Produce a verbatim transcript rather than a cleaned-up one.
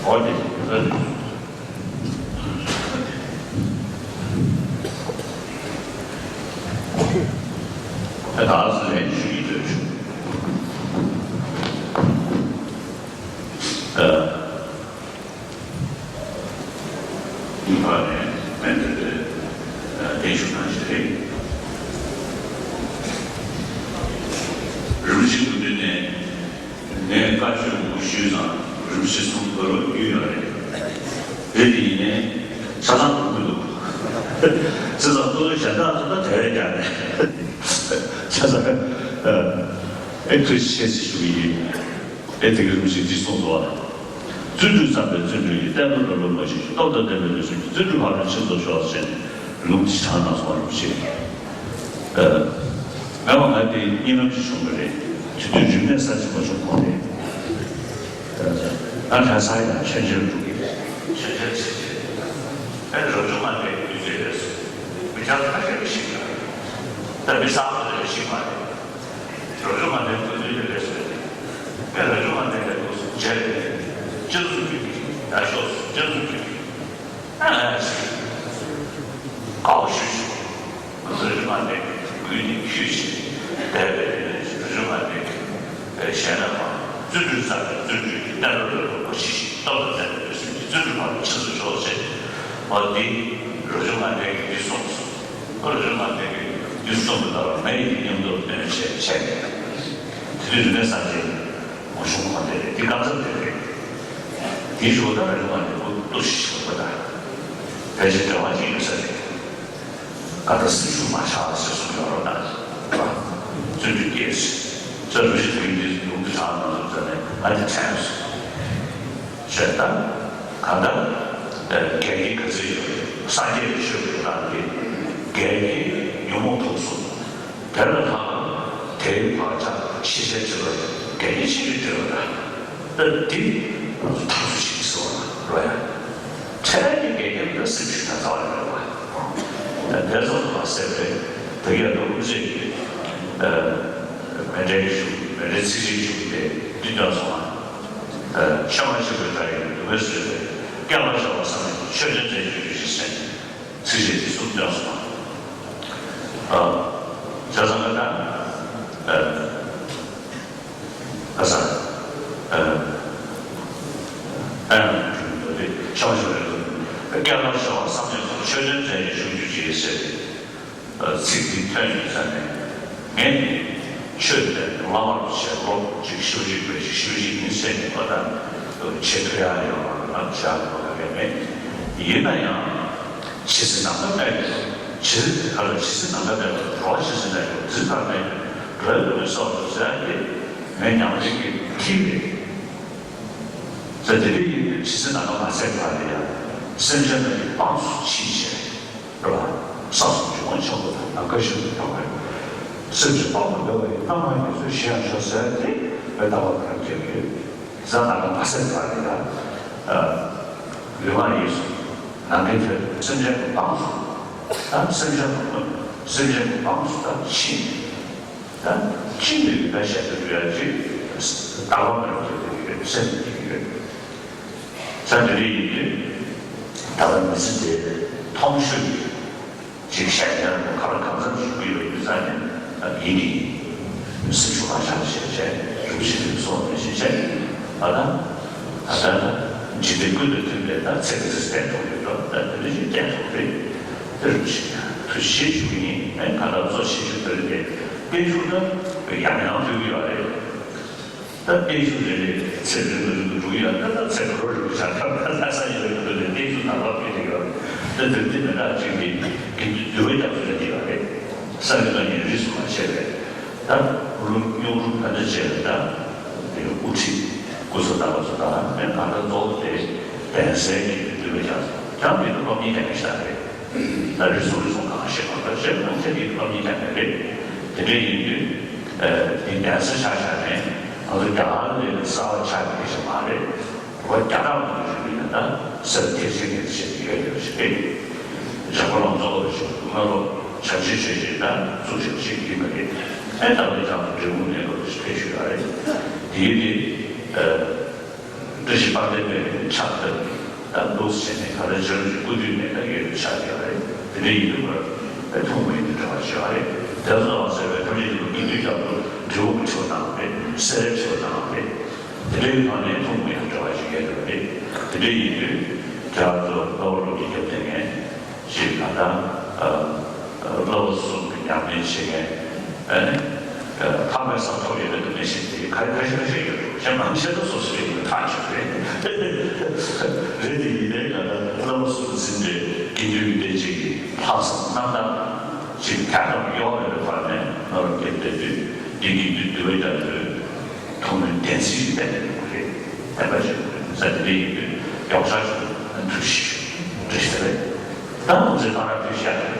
ཨོ་ཀེ། ད་ལྟ་ལན་ཞུ་ཡི་འདོད་བྱུང་། ཨ། དེའི་བར་ནས་མན་ཌེ་ལ་གདན་ཞུ་གནང་ཞིག་རེད། རིན་པོ་ཆེ་སྐུ་མདུན་ནས་ངས་བཀའ་ཆོས་མང་པོ་ཞུས་ཙང་རིན་པོ་ཆེ་གསུང་དགོས་རོགས་བསྐུལ་ཡོད་རེད། རེད་དེ་ཡིན་ནའི་ཆ་ཚང་གོ་གི་འདུག་བྱས་ཙང་ཁོ་ཚོ་གཞན་དག་ཚོ་ད་དེ་བས་ཀྱང་རེད། བྱས་ཙང་ཨེ་ཐུགས་རྗེ་ཆེ་ཞུ་གི་ཡིན། ཨེ་དེ་ག་རིན་པོ་ཆེས་འདི་གསུངས་འདུག་བ། བརྩོན་འགྲུས་བརྩམས་པས་བརྩོན་འགྲུས་ཀྱི། བསྟན་པ་རབ་རིམ་མ་ཞིག་སྟོབས་དང་ལྡན་པའི་ལུགས་སྲོལ་གྱི། བརྩོན་འགྲུས་འཕགས་པའི་ཆོས་ཚོགས་ཤོག་ཟེར་ནས་ལུང་འདི་དྲངས་གནང་སོང་བ་རིན་པོ་ཆེ། ཨ། མེད་པ་ང་དེ་གཉིད་ལམ་ཞིག་བྱུང་བ་རེད། དེ་དུས་རིམས་ནད་ས་ཆེན་པོ་བྱུང་ཁོང་རེད། ཨ། ང་གྲྭ་ཚང་ཡང་མཆོད་མཇལ་འགྲོ་གི་རེད། མཆོད་མཇལ་བྱེད་ཀྱི་རེད། ཨ་ནི་རབ་བྱུང་མངའ་བདག་གི་དུས་ཚོད་རེད་སོང་། མི་ཁྱབ་ཁ་ཤས་ཀྱིས་ཤེས་ཀྱི་རེད། ད་མི་བསམ་བློ་རེ་ཤེས་མ་རེད། རབ་བྱུང་མངའ་བདག་སྐུ་མདུན་དུ་ལས་སོ་ཡིན། ངས་རབ་བྱུང་མངའ་བདག་ལ་ཐུགས་སུ་མཇལ་ཏེ། སྤྱི་ཚོགས་ཀྱི་ཡ་ཤོག་སྤྱི་ཚོགས་ཀྱི་ཨ་ཨ་ཞིག་དགའ་བོ་ཞུ་ཞིག་རབ་བྱུང་མངའ་བདག་གི་མགུལ་ནས་འཁྱུད་ཅིང་བསྡད་པའི་རབ་བྱུང་མངའ་བདག་གི་ཞལ་ནས་མར་བརྩོན་འགྲུས་བརྩམས་པས་བརྩོན་འགྲུས་ཀྱི། བསྟན་པ་རབ་རིམ་མ་ཞིག་སྟོབས་དང་ལྡན་པའི་ལུགས་སྲོལ་གྱི། བརྩོན་འགྲུས་འཕགས་པའི་ཆོས་ཚོགས་ཤོག་ཟེར། འོ་འདི་རབ་བྱུང་མངའ་བདག་གིས་འདི་གསུངས་སོང་། ཨོ་རབ་བྱུང་མངའ་བདག་གིས་འདི་གསུངས་པ་ལྟར་ངས་ཡི་མཉམ་དུ་འདོན་བྱས་བྱས་ནས། དེ་དུས་རིག་གནས་གསར་བརྗེ་མ་བྱུང་གོང་དེ་རེད། འདི་རྐང་ཚབ་དེ་རེད། དེའི་གཞུག་ད་རབ་བྱུང་མངའ་བདག་ཁོ་ཏོག་ཞིག་ཞོགས་པ་དང་ཕལ་ཆེར་འབྲེལ་བ་ཅིག་ཡོད་ས་རེད། ད་ལྟ་སེམས་ཤུགས་མ་ཆག་ཟེར་གསུངས་ཡོད་རེད་ད། བརྩོན་འགྲུས་སྐྱེས། ཚོས་རུ་ཞིག་དེ་འདི་ལུང་དུ་དྲངས་གནང་སོང་ཟེར་ནས་ང་དེ་དྲན་སོང་། ཞེས་ད། གང་ལྟར། ཨ། འགལ་རྐྱེན་ག་ཚོད་ཡོད། སངས་རྒྱས་ཀྱི་ཆོས་ཀྱི་སྒང་གི་འགལ་རྐྱེན་ཉོན་མོངས་ཕུང་གསུམ། དེ་ལ་ལྷག་དེའི་བག་ཆགས་ཤེས་བྱའི་སྤྱོད་པ་འགལ་རྐྱེན་ཆེ་ཤོས་དེ་རེད་ད། ད་འདི་ང་ཚོ་ཐག་གཅོད་བྱེད་ཀྱི་ཟེར་བ་རེད་ཡ། འཕྲལ་གྱི་འགལ་རྐྱེན་འདི་སེམས་ཤུགས་དང་རྩ་བ་ནས་མེད་པ། ད་དེ་ཙམ་དུ་མ་ཟད་པའི་བོད་རྒྱལ་ལོ་དབུ་མཛད་ཀྱིས། ཨ། མཎྜལ་གྱི་གཞུང་མཎྜལ་ཚིག་བཞིའི་གཞུང་དེ་འདི་སྟོན་སོང་ང་། ཨ། ཤ་མ་ཤི་བའི་དགྲ་ཡི་སྡུག་བསྔལ་བཟོད་པའི། སྐྱབས་ལ་བྱ་བ་བསམ་ཡས་ཀྱི། ཆོས་སྟོན་མཛད་བྱོན་བྱེད་ཅིག་ཟེར་ནས་ཚིག་བཞི་འདི་གསུམ་སྟོན་སོང་ང་། ཨ། བྱས་ཙང་ང་ད། ཨ། ཨ་ས། ཨ། ཨ། ཞུ་འདོད་དེ་ཤོག་ཞུ་རེད། སྐྱབས་ལ་བྱ་བ་བསམ་ཡས་ཀྱི། ཆོས་སྟོན་མཛད་བྱོན་བྱེད་ཅིག་ཟེར་ཏེ། ཨ། ཚིག་འདི་ཐོན་ཡོང་ས་ནས་ངས་ནི་ཆོས་དེ་བླ་མར་བྱས་ལོ་གཅིག་ཤུགས་གཅིག་པའི་ཞིག་ཤུགས་གཅིག་ཡིན་ཟེར་ནས་པ་དང་ཆེད་དུ་ཡང་ཡོད་པ་ང་བྱ་དགོས་པ་ག་གེ་མེད། ཡིན་ན་ཡང་། ཇི་སྲིད་ནམ་མཁའ་མེད་པའི། ཇི་སྲིད་ག་ལ་ཇི་སྲིད་ནམ་མཁའ་མེད་པའི་འགྲོ་བ་ཇི་སྲིད་གནས་པའི་འདིར་བར་མེད་པའི་འགྲོ་བའི་སྡུག་བསྔལ་སོགས་སུ་ཟད་དེ་མེད་མཉམ་རེད་ཀྱི་ཐིག་རེད། ཟེར་དེ་འདྲ་ཡིན་དུས་ཇི་སྲིད་ནམ་མཁའ་མ་ཟད་བར་དུ་ཡང་སེམས་ཅན་རྣམས་ཀྱི་དཔངས་སུ་ཕྱིན་བྱས་རེད་བ། ས་གསུམ་འབྱུང་བ་ཆེན་པོ་དང་ནམ་མཁའ་ཞིང་དུ་ཡོང་བའི་སེམས་ཅན་དཔག་ཏུ་མེད་པ་ཡི་རྣམ་མང་གི་ཚུལ་ཞི་ཡང་ཤོག་ཟེར་ཏེ་བའི་ལྟ་བ་གང་སྐྱེ་བའི། ཟ་ན་ག་མ་སེམས་པ་རེད་ཡ། ཨ། ལུས་ངག་ཡིད་གསུམ་ནམ་མཁའི་ཁྱོན་སེམས་ཅན་གྱི་དཔངས་སུ། ད་སེམས་ཅན་གྱི་སེམས་ཅན་གྱི་དཔངས་སུ་ད་ཕྱིན། ད་ཅི་ནས་ཡོད་པ་ཞེས་པ་ཡོད་ཅིག་ལྟ་བ་མེད་པ་ཡོད་ཡོད་སེམས་ཀྱི་ཡོད། ས་དེ་འདྲ་ཡིན་དུས་ད་ལྟ་མི་ཚེ་འདི་མཐོང་ཆོས་ཀྱི། ཅིག་བཤད་ཡ་ཁ་ལ་གང་འཚམ་ཞིག་ཕུལ་བའི་ཡུལ་ས་ནས་ཡིན་གྱི་ཡིན། སེམས་ཤུགས་མ་ཆག་བྱས་བྱས་རུ་ཞིག་རིག་སོགས་ནས་ཞིག་བྱས། ཨ་ད་ཨ་ད་ད་འཇིག་རྟེན་ཀུན་ཏུ་མཐུན་པའི་ད་ཚེ་གི་ཚེ་བསྟན་ཐུབ་ཡོད་དོ། ད་དེ་འདྲ་ཞིག་བསྟན་ཐུབ་རེད། དེ་རུ་ཞིག་ཡང་ཐུགས་རྗེ་ཆེ་ཞུ་གི་ཡིན། ཨེ་ག་ད་གཙོ་ཆེ་ཤོས་དེ་རེད་དེ། བསྟན་ཤུགས་ད་ཡང་ཡང་ཐུག་གི་ཡོད་རེད། ད་བརྟན་བཞུགས་རེ་རེ་ཚེ་རིང་དུ་རིང་དུ་འགྲོ་གི་ཡོད། ད་ད་ཚེ་འགོར་རིང་དུ་བཞག་ཐབས་ད་ལྷ་ས་ཡོད་རེད་འདུག་ནས་བརྟན་བཞུགས་ནང་ལོགས་ཕེབས་ཀྱི་ཡོད། ད་དུས་འདི་མི་འདྲ་ཅིག་གི་གི་འདུལ་བའི་ཐབས་སུ་རེད་ཡོད་རེད། ས་གི་ལ་ཉིན་རིས་སུ་མ་ཆད་པས་ད་ཀླུ་སྨྱུག་རུ་ད་འདྲ་བྱས་ལ་ད་དེ་དབུ་ཁྲིད་སྐུ་ཚབ་ད་བ་ཚོ་ད་མེད་གང་ལྟར་གཙོ་བོ་དེ་གདན་སའི་གི་འདུལ་བའི་ཆ་ཚང་ཀྱང་མི་འདུག་སློབ་གཉེར་ཡང་མི་ཤ་རེད། ད་རེས་སུ་རེས་སུ་གང་ཤེས་གང་ལྟར་ཤེས་གང་ཤེས་དེའི་བློ་མིག་ཀྱང་མེད་རེད། དེ་འདྲ་ཡིན་དུས། ཨ། དེ་གདན་ས་ཆགས་བཞག་ནས་ང་ཚོ་རྒྱ་གར་ལས་གསར་བ་ཆགས་ཀྱི་ཞིག་མ་རེད། འོ་རྒྱ་ནག་མི་རིགས་ཡིན་ན་ད་སེམས་ཐེར་ཆེན་ངེས་ཤེས་ཡོད་ཡོད་ཞིག་རེད། འཇམ་མགོན་ལམ་གཙོ་བོ་ཞིག་སྔོན་ལོ་བྱམས་ཆེན་ཆོས་རྗེ་ད་གཙུག་ཆེན་ཞིག་ཡིན་པ་རེད། ཨེ་ད་ལོ་ཡང་འབྲས་སྤུངས་གནས་སྐབས་ཞིག་ཕེབས་ཞུས་ཡོད་རེད། དེའི་དེ། ཨ། བཀྲ་ཤིས་དཔལ་ལྡན་པའི་ཕྱག་ཏུ་ད་འདུག་བྱས་ནས་ག་ལེར་བྱོན་ཞིག་སྐུ་དུས་ནས་ད་ཡོད་པའི་ཕྱག་རྒྱ་རེད། དེ་འདྲ་ཡིན་དུས་ཀར་ཐུགས་མི་ཡོང་དུ་འགྲོ་བ་བྱེད་པ་རེད། དེ་ཚོ་ལ་ཟེར་བའི་ཐམས་ཅད་ཀྱི་དགེ་འདུན་རྒྱབ་ཏུ་དྲིལ་བུ་གི་ཆོས་གནང་བ་རེད། སེ་རའི་ཆོས་གནང་བ་རེད། དེ་འདྲའི་ཐོག་ནས་ཐུགས་མི་ཡོང་འགྲོ་བ་ཞིག་ཡོད་པ་རེད། དེ་འདྲ་ཡིན་དུས་རྒྱ་གར་དུ་བློ་བློ་གི་རྒྱབ་དེ་ངས་ཅིག་ད་ལྟ་བསླབ་པ་གསུམ་གྱི་ཉམས་ལེན་བྱེད་མཁན་ཨ་ནི་ཐག་པའི་ས་ཐོབ་ཡོད་པའི་མི་ཞིག་དེ་ཁ་ཁ་ཤས་ཁ་ཤས་ཡོད་རེད། གཞན་མང་ཆེ་ད་སོ་སོ་ཡོད་པའི་ཐག་ཆོད་རེད། རེད་དེ་ཡིན་ནའི་ད་ལྟ་བསླབ་པ་གསུམ་འཛིན་པའི་དགེ་འདུན་གྱི་སྡེ་གཅིག་གི་ལྷག་བསམ་རྣམ་དག་ཅིག་ཐད་གཏོང་གཡོག་ཡོད་པའི་བར་ནས་ནོར་སྐྱེལ་བསྡད་དུས་འདི་གི་འདུས་འདུས་པའི་རྒྱ་མཚོའི་ཐོག་མའི་བདེན་ཚིག་ཅིག་བསྟན་ནས་འདུག་གི་རེད། བསྟན་པ་ཞིག་འདུག་གི་རེད། ས་དེ་འདྲ་ཡིན་དུས་ཡོག་ཤ་ཞིག་འདུག་ཞིག་འདྲ་ཞིག་རེད། ད་ང་ཚོའི་ཐང་ར་དུས་ཤ་རེད།